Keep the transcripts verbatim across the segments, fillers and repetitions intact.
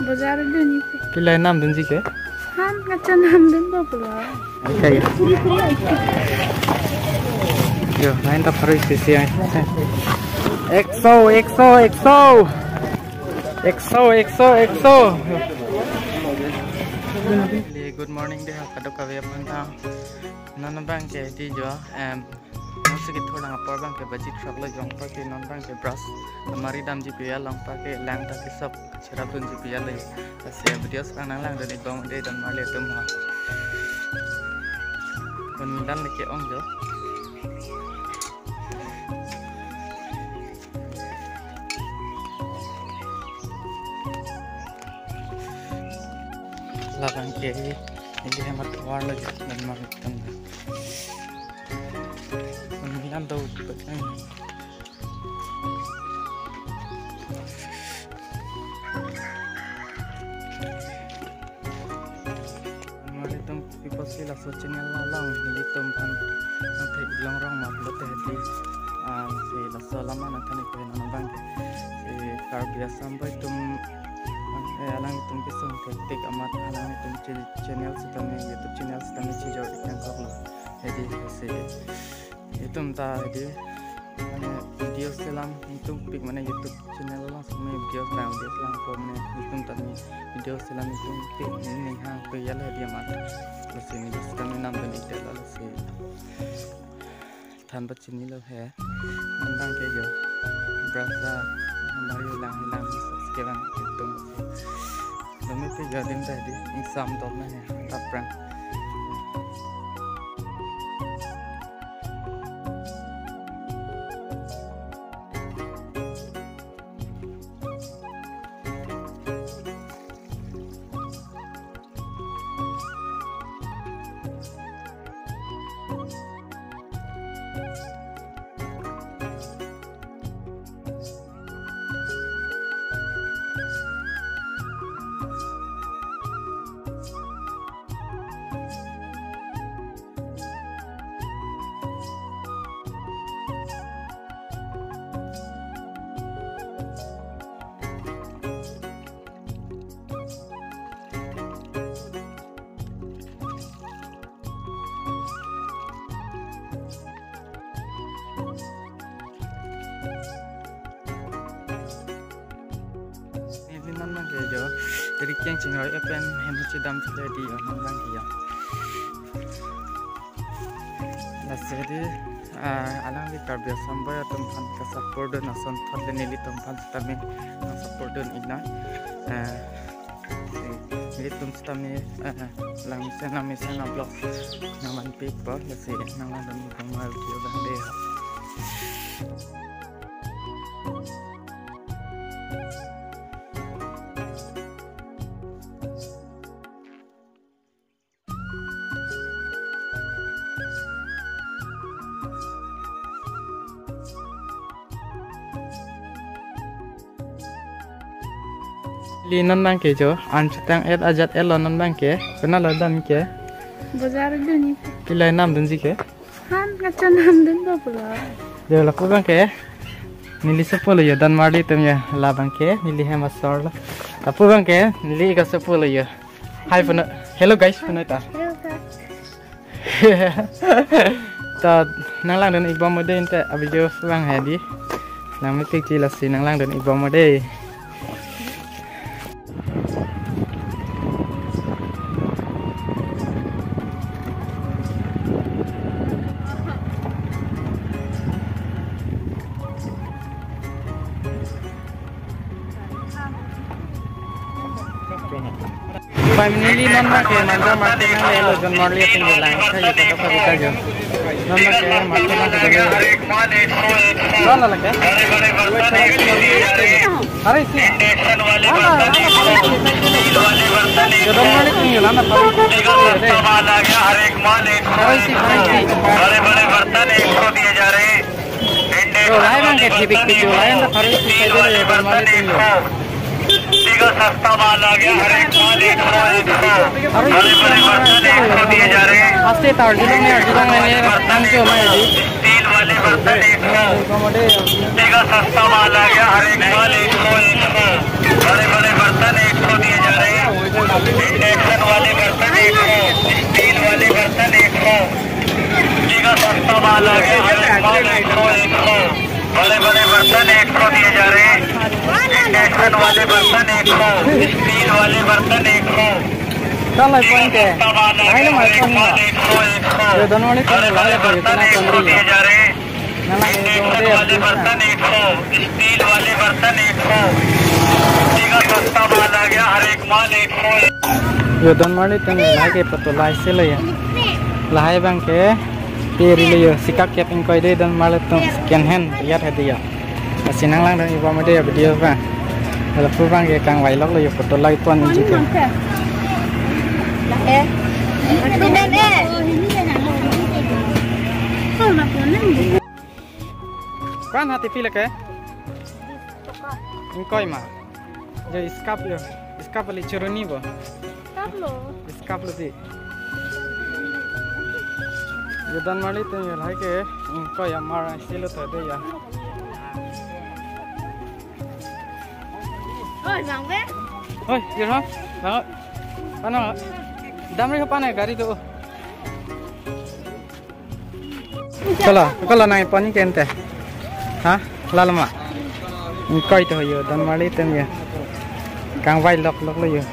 Bazar dunji ke. Pila namdunji ke? Han kachanamdunpo pulo. Okay. Yo, lain ta pharo isi isi ai. Ekso, ekso, ekso. Ekso, ekso, ekso. Good morning dei, kadokave aphan. Non abangke dei jo, em, non si kethur lang apor abangke baji throk lo, jong apor ke non abangke brush, amari damji pi along apor ke lang ta kesok cherapdunji pi alo. Lasi video sitame nanglangdun-ik bom dei donmarli atum ho. Pon midan leke ong jo. Labangke, neli hem atovar lo jo, donmarli atum. Pon midan do, donmarli atum, people si laso channel along nelitum aphan nangtheklong rong ma pulote hedi, ah, si laso alam nangthan-ik pen non abangke, si Karbi Assam boi atum, eh, alanglitum kesung thektik amat alanglitum che-, channel sitame, YouTube channel sitame chejor-ik nangkoklo. Hedi si itum ta hedi, mane video selam, itum pik mane YouTube channel along sitame video selam, video selam po mane itum ta ni video selam itum pik ni ning hang pe ya la dia mat. Lasi neli sitame namdun-ik det lo lasi. Than pachinilo he. Non abangke jo. Brush ta amari lang lang subscribe itum. Dome pe jo adim ta hedi. Exam dok na he. Taprang. Neli non abangke jo, dari keng chingroi pen hem chedam chule dei jo, non abangke jo. Lasi dei, ah, alangli Karbi Assam boi atum aphan ke-support dun asonthot le nelitum aphan sitame nang-support dun-ik nang. Eh, nelitum sitame, eh, lang mesen lang mesen a-vlog nangvanpikpo, lasi nanglangdun-ik bom ma video abang dei. Neli non abangke jo, an chetang et ajat et lo non abangke, kona lo dam ke? Bazar dunji ke. Pila namdunji ke? Han kachanamdunpo pulo. Jo lapu abangke, neli sopo lo jo, donmarli atum jo, labangke, neli hem asor lo. Lapu abangke, neli ik asopo lo jo. Hi, puno. Hello, guys, puno ta. Hello, guys. Ta nanglangdun-ik bom dei inte a-video abang hedi. Nangmetik ji lasi nanglangdun-ik bom dei. Finally, non abangke Mandar Market nanglelo, donmarli atum lang, thayo ta kapita jo. Non abangke market nanglelo. Lala lake? Are isi. Lala, lala, lala. Jo, donmarli atum lang, lala, lala. Are isi, are isi. बड़े बड़े बर्तन एक सौ दिए जा रहे हैं। तो भाई मांगे थे बिक के जो भाई हम तो खरीद के स्टील वाले बर्तन एक सौ। देखो, सस्ता माल आ गया, हर एक माल एक सौ, एक सौ। बड़े बड़े बर्तन एक सौ दिए जा रहे हैं। हंसते तार दिलों में, दिलों में ये बर्तन जो मैं जी। स्टील वाले बर्तन एक सौ। देखो, सस्ता माल आ गया, हर एक माल एक सौ, एक सौ। बड़े बड़े बर्तन एक सौ दिए बर्तन एक सौ, स्टील वाले बर्तन एक सौ। Lahai lo mai pon na. Yo, Donmali atum, lahai lo pon, yo, kena pon di. Nang lang, yo, dei, bर्तन एक सौ, स्टील वाले बर्तन एक सौ। ठीक है, सस्ता माल आ गया, हर एक माल एक सौ। Yo, Donmali atum, lahai ke photo lahai si lo yo. Lahai abang ke pe ri lo yo, sikak kep ingkoi dei, Donmali atum, second hand ya hedi yo. Lasi nang langdun-ik bom dei video abang. Lapu abang ke kangvai lok lo yo, photo lahai pon ji ke. Ko-an hati pi lake? Ingkoi ma. Yo, skap yo. Skap kali, choroni bo. Skap lo. Skap lo dei. Yo, Donmali atum, yo, lahai ke ingkoi amar si lo tho dei yo. Oi, bang be. Oi, yo, bang. Bang. Ano? Damri ko pa na gari do. Kolo, kolo nang pon ni kente. Ha? Lalo ma. Ingkoi tho yo, Donmali atum yo. Kangvai lok lok lo yo.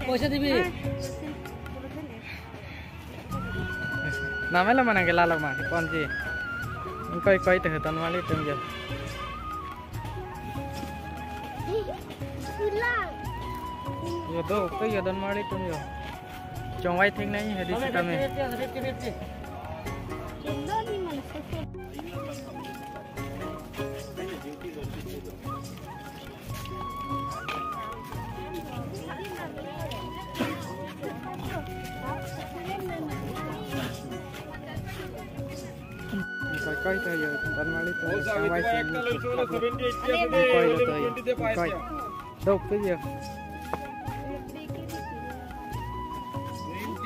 Poisa dibi. Name lo ma nang ke lalo ma, pon ji. Ingkoi koi tho, Donmali atum yo. Yo, do, ko yo, Donmali atum yo. Chongvai thek nai hedi sitame. Koi koi tho yo, Donmali atum, chongvai thek nai. Koi lo tho yo. Koi. Dok ke yo.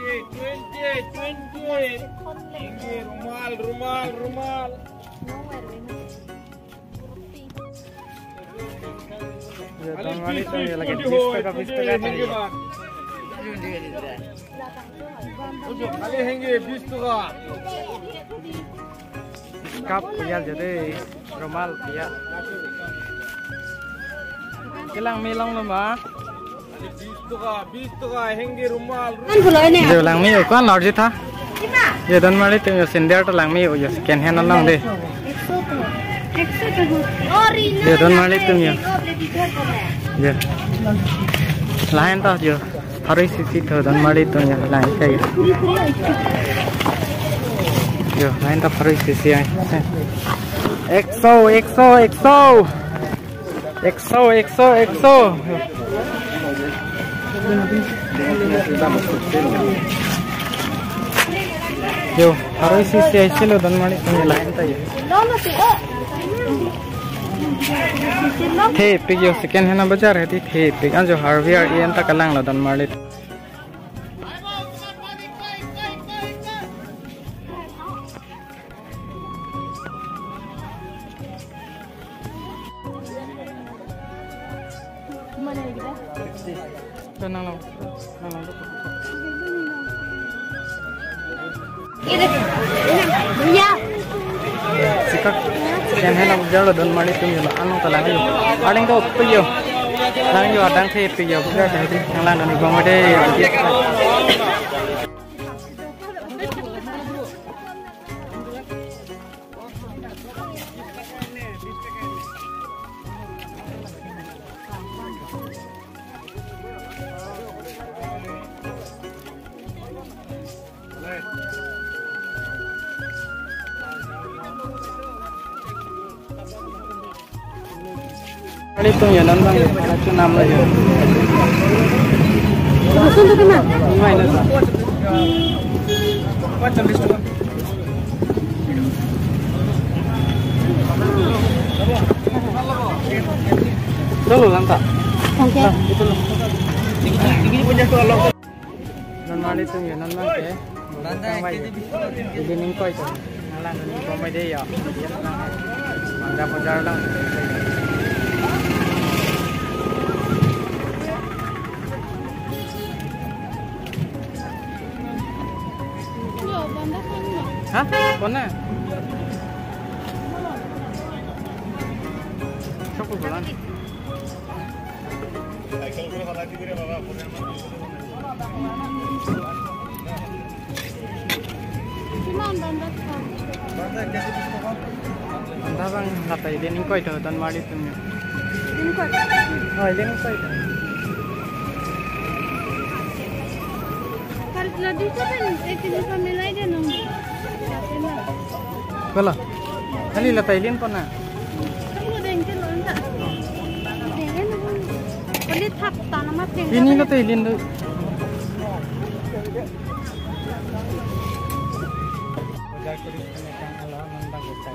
Twenty, twenty, twenty. Hingi, rumal, rumal, rumal. Yo, Donmali atum yo, lake bis taka, bis taka tho yo. Kali hingi, bis taka. Cup piya jadi, rumal piya. Kelang me longlo ma. Bis taka, bis taka, hingi rumal. Kan pulo ini. Yo, lang me, ko-an lor ji tha. Yo, Donmali atum yo, sandal ta lang me yo, second hand along dei. Yo, Donmali atum yo. Yo. Lahai ta yo. Pharo isi isi tho, Donmali atum yo, lahai ke yo. Yo, lahai ta pharo isi isi ai. Ek so, ek so, ek so. Ek so, ek so, ek so. Yo, pharo isi isi ai si lo, Donmali atum yo, lahai ta yo. Thepik yo, second hand bajar hedi thepik. Anjo hardware enta kelang lo Donmali. Nang lo, nang lo. Ini, ini, ya. Sikak, second hand abjar lo Donmali atum yo, ano ta lang yo. Aling to pe yo. Lang yo, adang thepik yo, bajar hedi, nang langdun-ik bom dei yo. Kali tung ya, non bang, anak tu enam lagi. Langsung tu kena. Ini mana? Dulu, lantak. Oke. Nah, itu loh. Ini punya tuh, lo. Donmali atum yo, non bang ke. Tangvai yo. Jadi ingkoi tho. Nang langdun-ik bom dei yo. Mangga bajar lang. Hah? Kona? Kiman banda? Banda bang latai len ingkoi tho don marli atum jo. Ingkoi? Oi, len ingkoi tho. Kal ladi sa pen, eh, pini pamilai dia nung. Kala. Kali latai len pon na. Kamu dengke lo anta. Dengke lo. Kali thap ta nama dengke. Pini latai len do. Bajar kuri kene kang ala mandang kecak.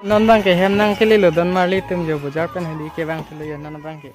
Non bang ke hem nangkele lo don marli atum jo, bajar pen hedi ke bang kele jo non bang ke.